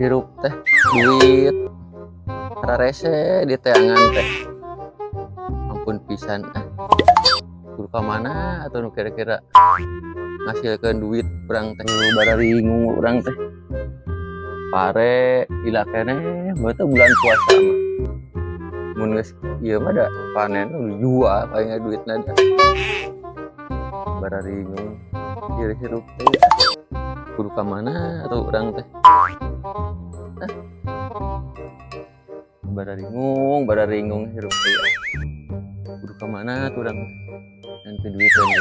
Hirup teh duit rarese diteangan teh, ampun pisan ah. Kudu ka mana atau nu kira-kira ngasilkeun duit urang teh? Bararingung urang teh. Pare gila keneh teh bulan puasa mah, mun geus ieu mah da panen dijual paling duitna da. Bararingung ieu hirup teh, kudu ka mana atuh urang teh? Hah? Bararingung, bararingung hirup teh, kudu ka mana tuh urang nanti duitnya?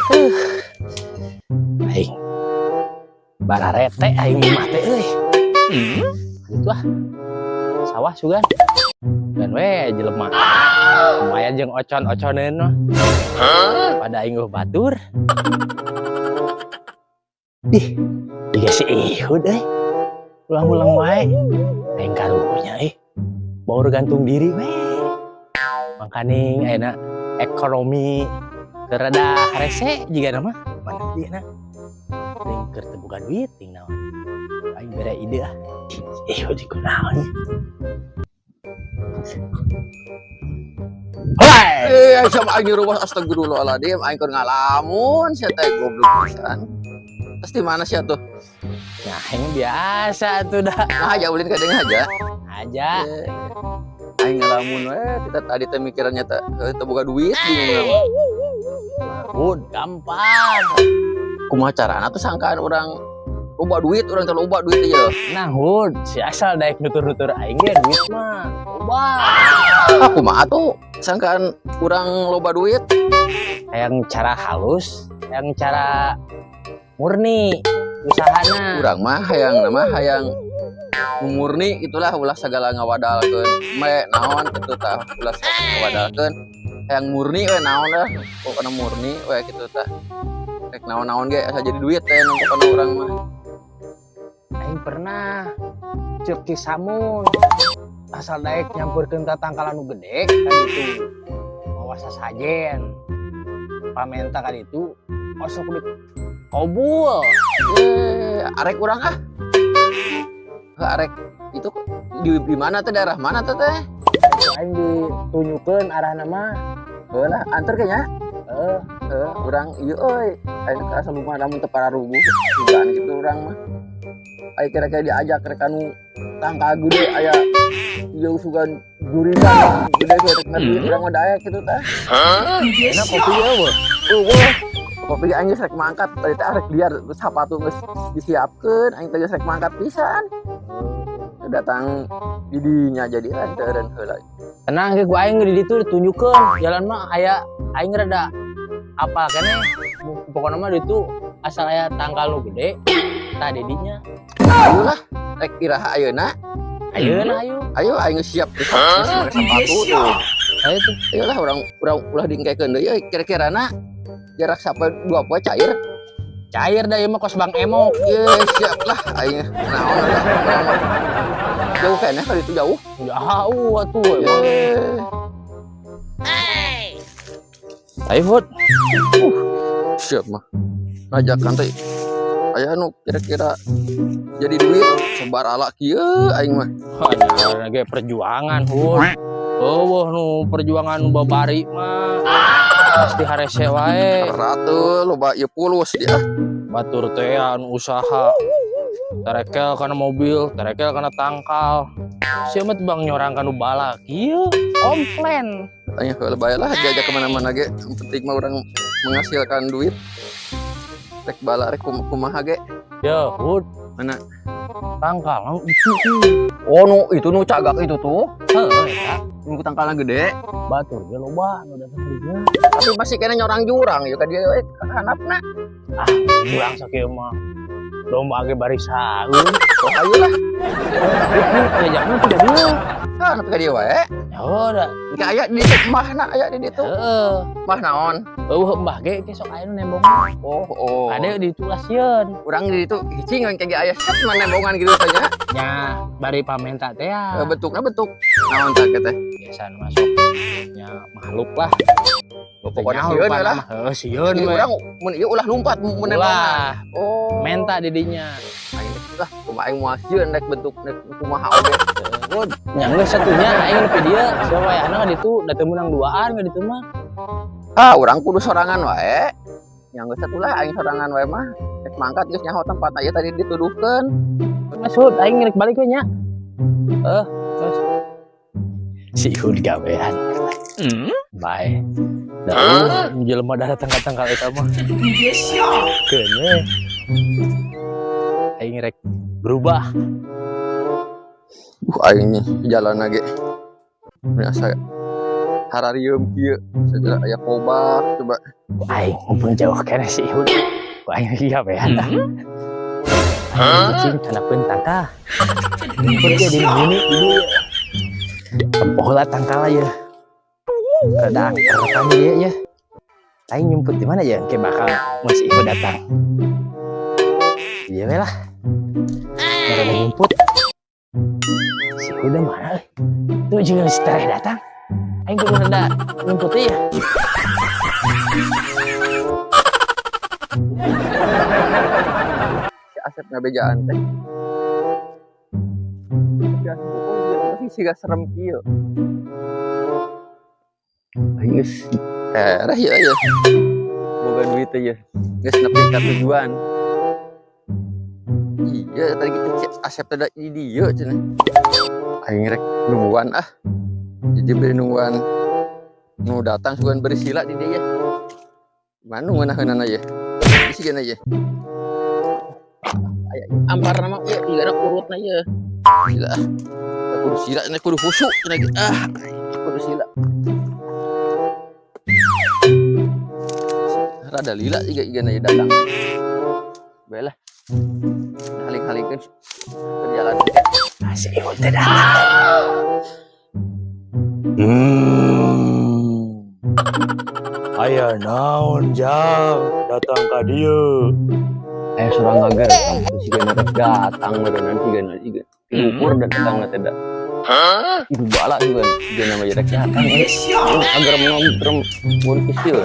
Aing bararete aing mah teh euy. Gitu ah. Sawah sugan. Dan we jelema. Lumayan jeung ocon-oconeun mah. Pada aing euweuh batur. Ih, jiga si Ihud euy. Ulang-ulang wae. Aing karunya euy. Baur gantung diri we. Mangkaning ayeuna ekonomi keur rada harese jiga mah. Mana ieu na? Aing keur teu boga duit ting naon. Aing bere ide ah. Ihud ieu kunaon? Hei, Eh, sama aing rumah, astagfirullahaladzim, aing keur ngalamun sia teh, goblok pisan. Terus di mana sih tuh? Nah, aing biasa tuh dah. Nah, aja ulin kadang aja. Aja. Eh, aing ngalamun we, kita tadi teh mikirannya teh teu boga duit, bingung mah. Bud, gampang. Kumaha carana tuh sangkaan urang loba duit, urang teh loba duit aja? Nah, Hud, si asal daek nutur-nutur aing ge duit mah loba. Ah, kumaha tuh sangkaan urang loba duit? Yang cara halus, yang cara murni usahana. Urang mah hayang nama hayang murni itulah, ulah segala ngawadalkeun me naon kitu tah, ulah ngawadalkeun, hayang murni we naon lah, pokokna murni we kitu tah, rek naon-naon ge asa jadi duit teh nu pokokna urang mah. Aing pernah ceuk Ki Samun. Asal daek nyampurkeun ka tangkalan nu gede kan itu. Mawa sasajen. Pamenta kan itu osok di kobul. Eh, arek urang ah. Heuh, arek itu di mana teh, daerah mana teh teh? Aing ditunjukkeun arahna mah. Heuh lah, anter kayaknya. Eh, Heuh, urang ieu euy, aing ka asa lumah lamun teu pararuguh dugaan gitu urang mah. Aya kira-kira diajak rek anu tangkal gede aya ieu sugan jurigan gede ge rek duit urang mah daek kitu tah. Enak kopi euweuh. Euweuh. Kopi aing geus rek mangkat tadi teh, rek liar sepatu geus disiapkeun, aing teh geus rek mangkat pisan. Datang di dinya jadi aing teh eureun heula. Tenang ge ku aing di ditu ditunjukkeun jalan mah aya, aing rada apa keneh pokokna mah ditu asal aya tangkal nu gede tah didinya. Ayo lah, rek iraha ayeuna? Ayeuna ayo. Ayo, aing geus siap geus geus make sepatu tuh. Ayo tuh. Ayolah, urang urang ulah dingkekeun deui euy, kira-kirana jarak sampai 2 poe cair? Cair dah ieu mah kos Bang Emok. Ye, siap lah aing naon lah urang mah. Jauh keneh kali itu, jauh. Jauh atuh emang. Ye. Ayo, Hud. Siap mah. Ngajakan teh aya nu kira-kira jadi duit sebar ala kieu aing mah. Hanya ge perjuangan, Hud. Euweuh nu perjuangan nu babari mah pasti harese wae. Ratu loba ieu pulus dia. Batur teh anu usaha terekel kana mobil, terekel kana tangkal. Sia mah teu bang nyorang kanu balak. Ieu komplain. Tanya heula bae lah, diajak kemana-mana ge yang penting mah urang menghasilkan duit. Rek bala rek kumaha ge. Ya, Hud. Mana? Tangkal nu itu tuh. Oh, nu itu nu cagak itu tuh. Heeh, eta. Nu tangkalna gede. Batur ge loba nu datang dinya. Tapi masih kena nyorang jurang ya ka dia we handapna. Ah, jurang sakieu mah. Domba ge bari saeun. Oh, ayo lah. Ngajakna teh ka dieu. Ah, nepi ka dieu wae. Ya udah. Engke aya di ditu mbahna, aya di ditu. Heeh. Mbah naon? Euweuh mbah ge ke sok aya nu nembong. Oh. Ade di ditu lah sieun. Urang di ditu hicing we ge aya set mah nembongan gitu teh nya. Nya bari pamenta teh ya. Eh, bentukna bentuk naon tah teh? Biasa nu masuk nya makhluk lah. Pokoknya sieun we lah. Heeh, sieun Jadi we. urang mun ieu ulah lumpat mun nembongan. Ulah, Oh. menta di dinya. Aing Lah, kumaha aing moal sieun rek bentuk rek kumaha oge. Hud, nya geus satunya aing nepi dieu, sia wayahna ka ditu da teu meunang duaan ka ditu mah. Ah, urang kudu sorangan wae. Yang geus atuh lah aing sorangan wae mah. Rek mangkat geus nyaho tempatna ieu tadi dituduhkeun. Geus Hud, aing rek balik we nya. Terus si Hud gawean. Bae. Da jelema datang tangkal eta mah. Keun we. Aing rek berubah. Aing nih jalan lagi. Biasa hararieum kieu segala aya kobak coba. Aing mumpung jauh keneh si Ihud. Ku aing lagi gawean tah. Aing cicing kanapeun tangkal. Ngumpul ge di bumi di dieu. Tempoh lah tangkal ya. Rada angker kan ieu ya. Aing nyumput di mana ya? Engke bakal mun si Ihud datang. Iya we lah. Rada nyumput. Si Ihud mana euy? Tuh juga si Tereh datang. Aing kudu rada nyumput ya. Si Asep ngabejaan teh. Tapi Asep kok dia masih siga serem kieu. Aing geus tereh ya ya. Boga duit teh ya. Geus nepi ka tujuan. Iya tadi gitu si Asep teh di dieu cenah. Aing rek nungguan ah. Jadi beri nungguan nu datang sugan beri sila di dieu ya. Mana ngeunah-ngeunahna ye? Isi gana ye. Aya ampar nama ieu igana urutna ye. Sila ah. Kudu sila cenah kudu khusyuk cenah ge. Ah, kudu sila. Rada lila juga igana ye datang. Bae lah. Halik-halikeun berjalan. Ah, si Ihud teh datang. Aya naon jang datang ka dieu. Aya surang ngager sigana rek datang meureunnan sigana siga. Ukur dan datang teh da. Ibu bala juga sigana mah rek datang. Agar menogrem mun kecil.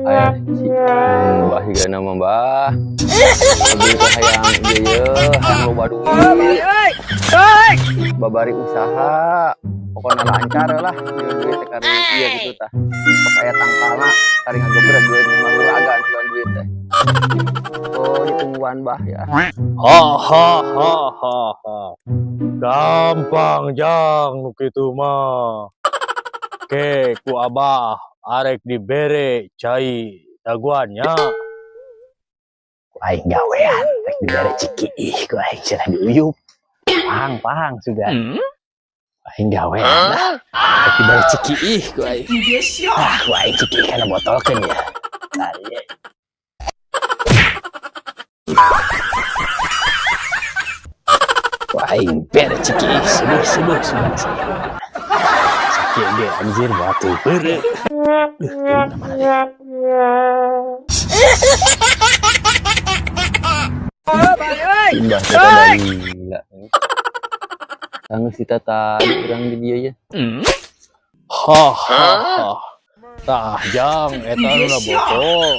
Aya si Mbah sigana mah Mbah. Abdi teh hayang ieu hayang loba duit. Babari usaha. Pokokna lancar lah ieu duit teh kari ieu gitu tah. Pas aya tangkalna kari ngagebreg duit mah uragan sugan duit teh. Oh, ditungguan Bah ya. Ha ha ha ha ha. Gampang jang nu kitu mah. Ke ku abah arek dibere cai daguannya. Ku aing gawean rek dibere cikiih ku aing cenah diuyup. Pahang-pahang sudah. Aing gawean lah. Rek dibere cikiih ku aing. Ah, ku aing cikiih kana botolkeun ya. Nah, ieu. Ku aing bere cikiih seduh-seduh sudah sia. Sakieu ge anjir batu beureuh. Duh, turun mana deh. Imbah teh tadi gila. Tangis kita tadi urang di dieu ya. Ha ha ha. Tah jang eta nu botol.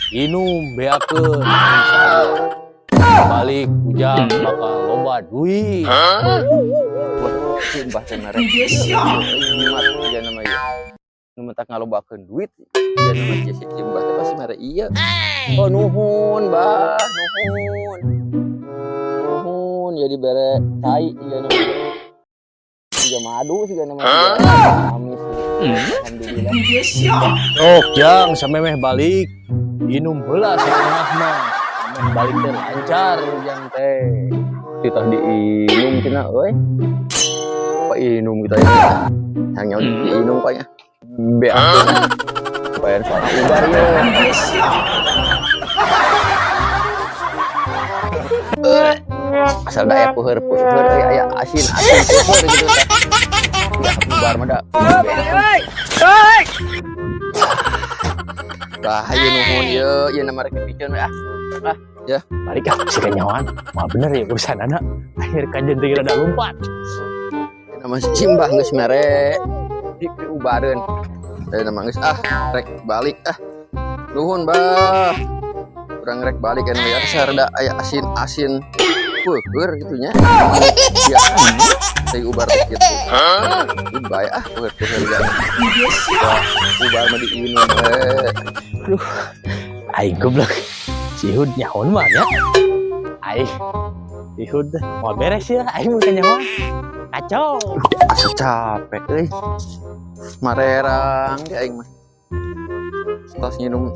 Inum beakeun insyaallah. Balik ujang bakal loba duit. Si Mbah teh mere. Jimat ieu nama ieu. Nu mentak ngalobakeun duit ieu nama si si Mbah teh pasti mere ieu. Oh nuhun Mbah, nuhun. Nuhun jadi bere cai ieu nama. Siga madu siga nama. Amis. Alhamdulillah. Sok jang samemeh balik inum heula satengah mah. Samemeh balik teh lancar ujang teh. Kita diinum cenah euy. Apa inum kita ya? Yang nyawa diinum kayaknya. Beak. Bayar soal ubar ye. Asal da aya peuheur-peuheur euy aya asin-asin peuheur gitu teh. Ya ubar mah da. Bah, ieu nuhun ieu, ieu nama rek dipikeun we ah. Ah, ya. Balik ah, si kanyawan. Mah bener ya urusan anak. Akhir kajian teh rada lompat. Nama si Mbah geus mere di ubareun. Nama geus ah rek balik ah. Nuhun, Bah. Urang rek balik kan ya, sarada aya asin-asin peueur gitu nya. Ya, tai ubar teh kitu. Bae ah, peueur-peueur ya. Wah, ubar mah diinum we. Aing goblok. Si Ihud nyahoan mah nya. Aing Ihud mau beres ya, aing mun kanyahoan. Kacau. Asa capek euy. Marerang di aing mah. Tos nginum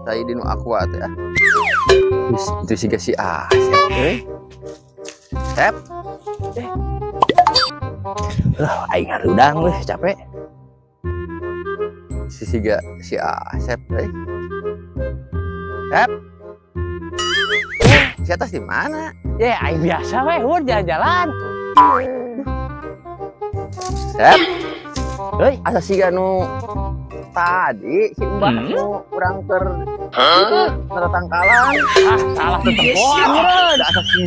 cai dinu Aqua teh ah. Wis, itu sih si Asep euy. Sep, Lah, aing harudang euy, capek. Si siga si Asep euy. Sep. Si atas di mana? Ya, aing biasa we, Hud jalan-jalan. Sep, Heuy, asa siga nu tadi si Mbah nu urang keur itu tangkalan. Ah, salah tetempoan meureun. Da asa si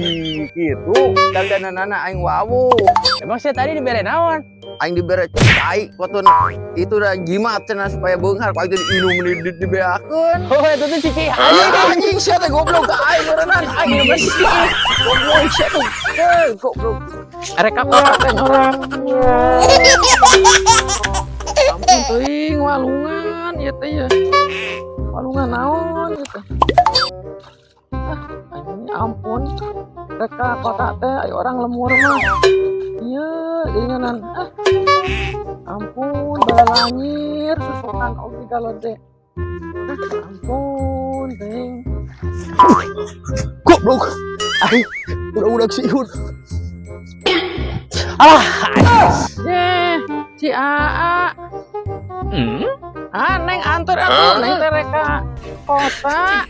kitu dandananana aing wawu. Emang sih tadi dibere naon? Aing dibere cai kotun itu dah jimat cenah supaya beunghar, ku aing teh diinum di dibeakeun. Oh, itu tuh ciki. Anjing, anjing sia teh goblok ka aing meureunnan aing geus. Goblok sia teh. Eh, goblok. Arek ka kota teh ngorang. Ampun teuing walungan ieu teh ya. Walungan naon ieu teh? Ah, anjing ampun. Rek ka kota teh aya orang lembur mah. Ieu geuninganan. Ah. Ampun, balangir susukan oge galode. Ah, ampun, teuing. Goblok. Aing udah-udah si Ihud. Alah, aing. Ye, si Aa. Ah, Neng anter atuh, Neng teh rek ka kota.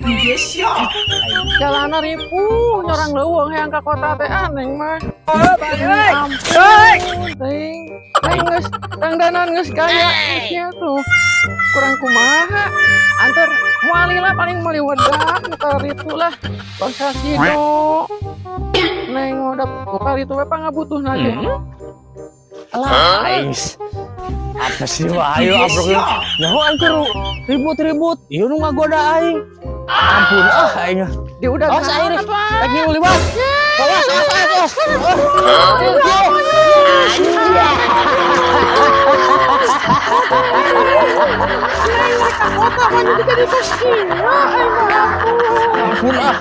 Jalana ripuh, nyorang leuweung hayang ka kota teh ah Neng mah. Ampun, teuing. Neng geus dangdanan geus gaya geus nya tuh. Kurang kumaha. Anter moal lah paling meuli wedak nu itu lah. Bangsa sido. Neng udah buka itu we pangabutuhna ge. Alah, Aing. Apa sih wah, ayo abrok. Nyaho aing keur ribut-ribut. Ieu nu ngagoda aing. Ampun ah aing. Di udah Awas aing. Rek ngilu liwat. Awas, awas, awas. Kota mah jadi kos kieu aing mah ampun. Ampun ah.